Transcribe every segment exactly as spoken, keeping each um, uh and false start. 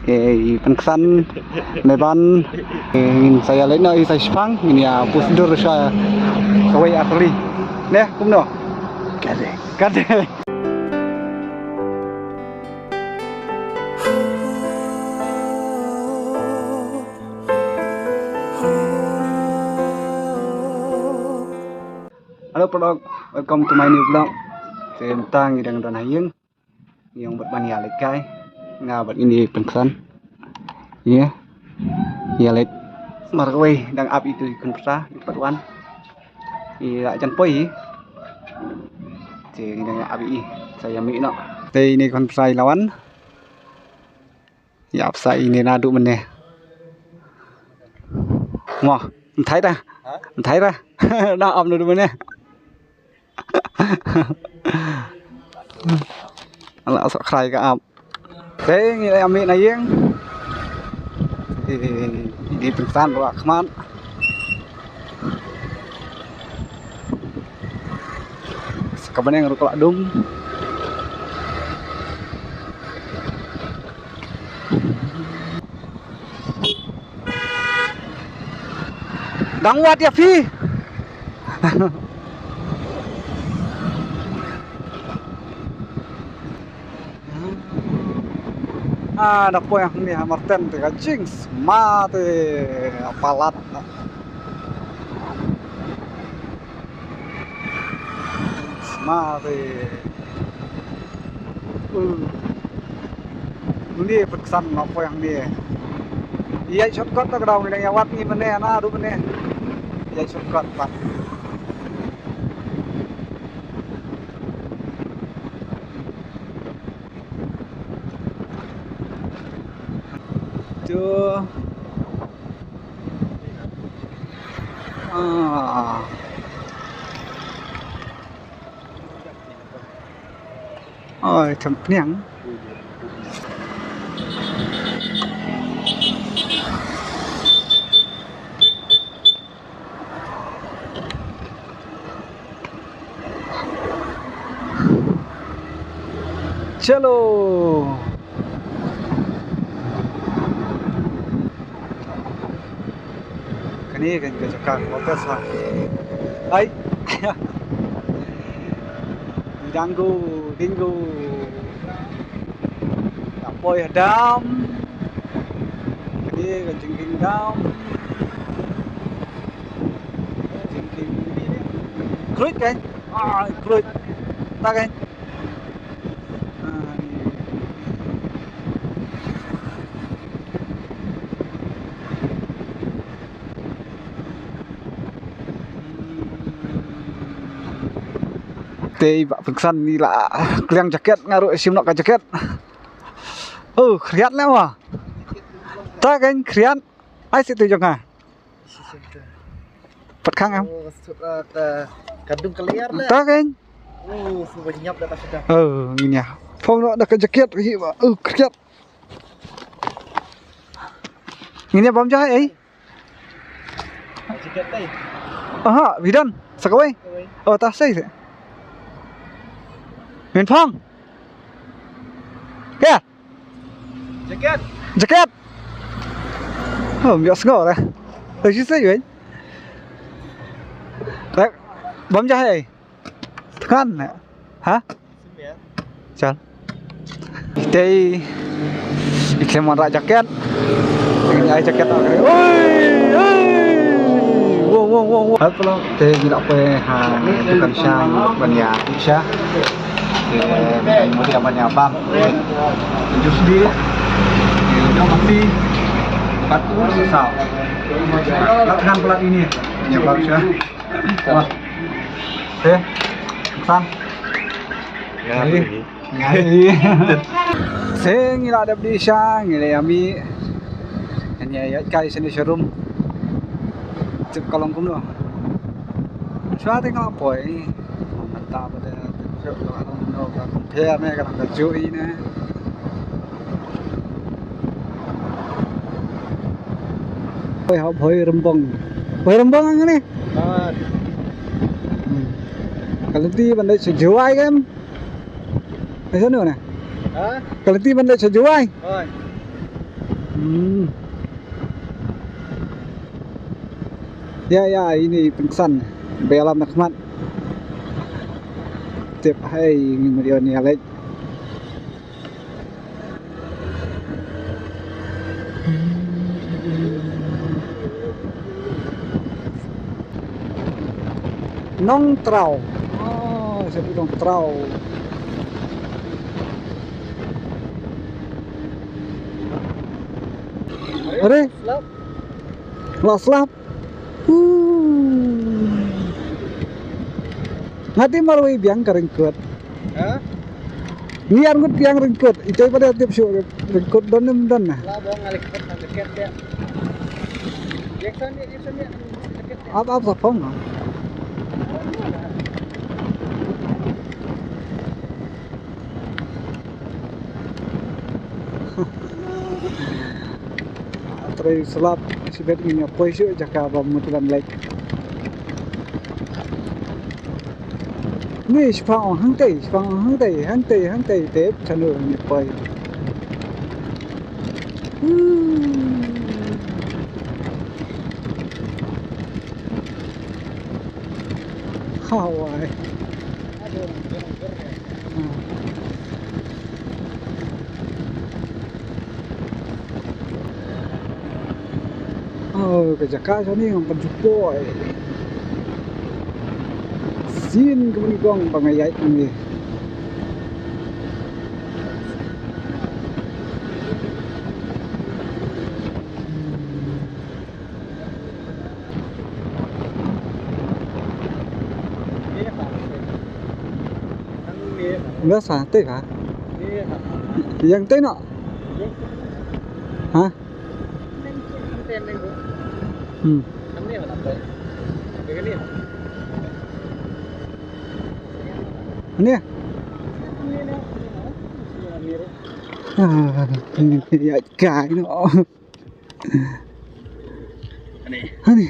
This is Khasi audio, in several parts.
Eh, i pynksan ne ban, eh, ngin sa ïa leit noh i sa shipang, ngin ïa pus dur sha kawei artylli. Ne, kumno? Kade. Kade. Hello paralok, welcome to my new vlog. Te mynta ngi dang don ha ïing. Ngi ong bad ban ïa leit kai. Nga bad ine i pynksan. Ïa. Ïa leit. Mar kawei dang ap itu i khun pyrsa i pat wan. I la jan poi i. Te ngi dang ap i. Sa ïa mih noh. Te ine i khun pyrsa i la wan. Ïa pyrsa ine naduh mynne. Mo, nthai da. Ha? Nthai da. Na ap naduh mynne. Ala sok khrai ka ap. Te ngi la mih na ïing. Di, di pynksan ruh khmat. Sa ka bneng ruh ka la dum. Dang wad ïa phi. Ah, da poi hangne ha Marten te ka jingsma te palat. Sma te. Uh. Une pynksan ma poi hangne. Ïa shortcut ta ka daw ngi dang ïa wad ngi mynne na ruh mynne. Ïa shortcut pat. Tu. Ah. Oi, thempniang. Chalo. Kane ka jaka ka hotel sa. Ai. Dingo, dingo. Ka poi dam. Kane ka jingding dam. Jingding. Kruit kan? Ah, kruit. Tak kan? Te i Bah Peksan i la kliang jaket, nga ruh shim noh ka jaket. Oh, khriat leh ma. Ta kein khriat. Ai siti jong nga. Pat khang em. Oh, su-, eh, ka, ka dung ka liar na. Ta kein. Oh, su ba nyap da ka sedap. Oh, ngin ïa phong noh da ka jaket hi ba. Oh, khriat. Ngin ïa bam jahai ei. Jaket tai. Aha, bidan. Sa kawei. Kawei. Oh, ta sei. Min phong. Ke? Jaket. Jaket. Oh, ym ïohsngew re. Te shi sei wei. Re, bam jahai. Tkan ne. Ha? Chal. Te i khlem wanrah jaket. Ai jaket. Oi, oi. Wow, wow, wow, wow. Hello. Te ngi la poi ha dukan sha ban ïa sha. Te mesti ban ïa bam. Jus di. Jus mesti. Batu sesal. Lak dengan pelat ini. Ïa bam sha. Wah. Te. Sam. Ya. Ngai. Ngai. Te ngi la dep dih sha, ngi la ïa mih. Ngi ïa ïaid kai shane sha rum. Tip ka long kumno. Shuwa te nga la poi. Mynta ba dei tip ka long kumno, ka compare ne, ka long kajuh ne. Hoi hop hoi rymbong. Hoi rymbong hangne. Ka lynti ban leit sha Jowai kan. Ai sanu na. Ha? Ka lynti ban leit sha Jowai. Hoi. Hmm. Ïa, ïa, ine i pynksan. Ba ïalam na khmat. Tip, hai, ngi mut ïa ïaleit. Nongtraw. Oh, sha Nongtraw. Are? Slap. La slap. Uh. Nga tip marwei biang ka ryngkut. Ha? Ngi ar ngut biang ryngkut. Ito i pada tip shu ryngkut don ym don na. La bong ngalih kut na deket ya. Yak san ya, yak san ya. Deket ya. Ap ap sa phong. Trei slap shibit ngin ïa poi shuh jaka ba mut ban leit. Ni shipang ong hangtei, shipang ong hangtei, hangtei, hangtei tep chanu ngin ïa poi. Hmm. Hawai. Oh, ka jaka jong ngi ngam pat ju poi. Sien ka mani kong ba nga ïaid ngi. Biasa, tei ka? Yang tei no? Ha? Hmm. Ni. Ah, ini ya kai no. Ani. Ani.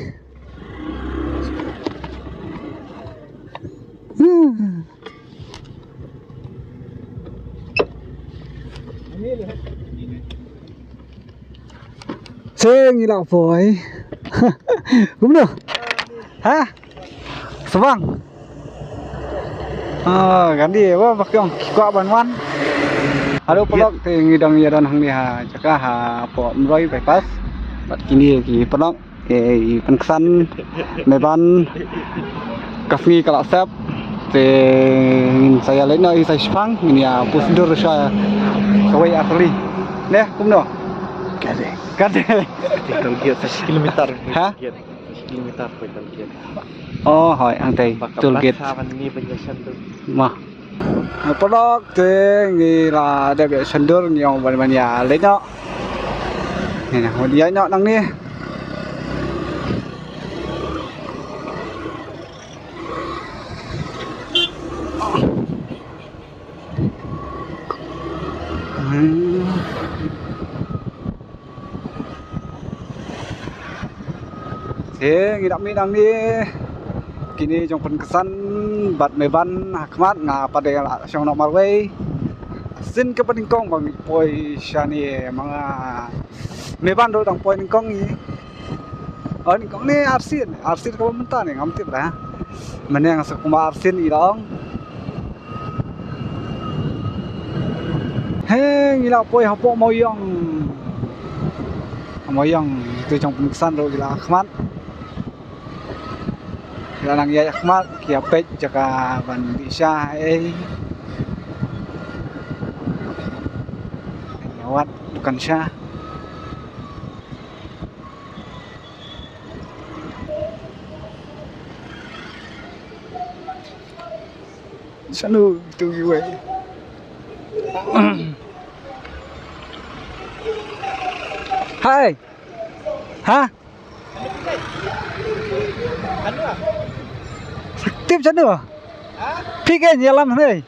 Hmm. Seng ila poi. Kumno? Ha? Sabang. Ah, kan di, wa bak yong ki kwah ban wan. Halo paralok, te ngi dang ïa don hangne ha jaka hapoh Umroi bypass. Bad kine ki paralok ki pynksan Meban ka sngi ka la sep. Te ngin sa ïa leit noh ïa sa shipang, ngin ïa pus dur sha kawei ar tylli. Ne, kumno? Kade. Kade. Toll gate sa shi kilometer. Ha? Sa shi kilometer toll gate. Oh, hoi, hangtei. Toll gate. Ba ka bus ha ban ni ban ïa shan tu. Ma. Paralok te ngi la dep ïa shan dur, ngi ong ban ban ïa leit noh. Ngi nang wan ïa noh nangne. Hmm. Te ngi dang mih nangne. Kine jong Pynksan bad Meban ha khmat, nga pat de la shong noh marwei. Sien kaba nyngkong ba ngi poi shane ma nga. Meban ruh dang poi nyngkong ngi. Oh, nyngkong ne arsien, arsien kaba mynta ne ngam tip re. Mynne nga sa kumba arsien i la ong. He, ngi la poi hapoh Mawiong. Mawiong, ito jong Pynksan ruh ki la ha khmat. Ki la nang ïaid ha khmat, ki ïa peit jaka ban dih sha ei. Ïa wad dukan sha. Shano tu kiwei. Hai. Ha? Tip shano? Phi ïalam hangne.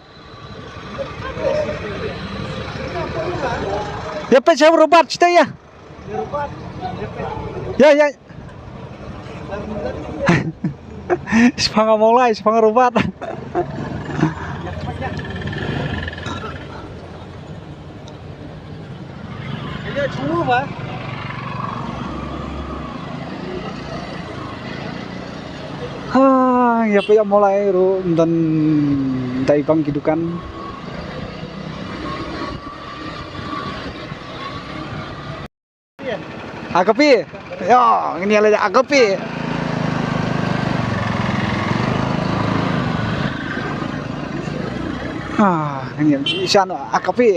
Ïa peit sha Robert, sha ïa. Ïa, ïa. Shipang Mawlai, shipang Robert. Ïa, chngu ba. Ïa phi ïa Mawlai ruh ym don dei bang ki dukan. A kapi. Ïa, ngin ïa leit a kapi. Ah, ngin ïa shan a kapi.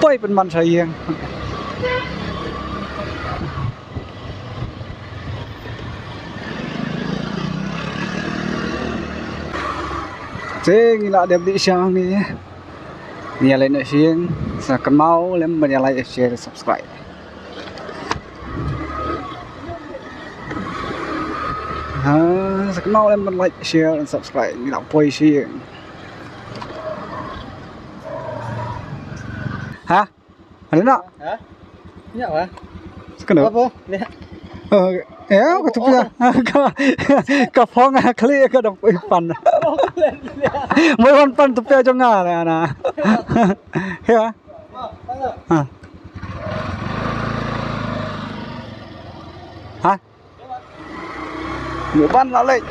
Poi pynban sha ïing. Te ngi la dep dih sha hangne. Ngi ïa leit noh sha ïing. Sa kynmaw lem ban ïa like, share, subscribe. Ha, sa kynmaw lem ban like, share and subscribe. Ngi la poi sha ïing. Ha? Ada nak? Ha? Nya wa? Sekolah. Apa? Nya. Oh, ya, ka tu pia. Ka, ka phong a kali ka dok ipan. Mai wan pan tu pia jong nga la na. Ya. Ha. Ha. Ngi ban la leit.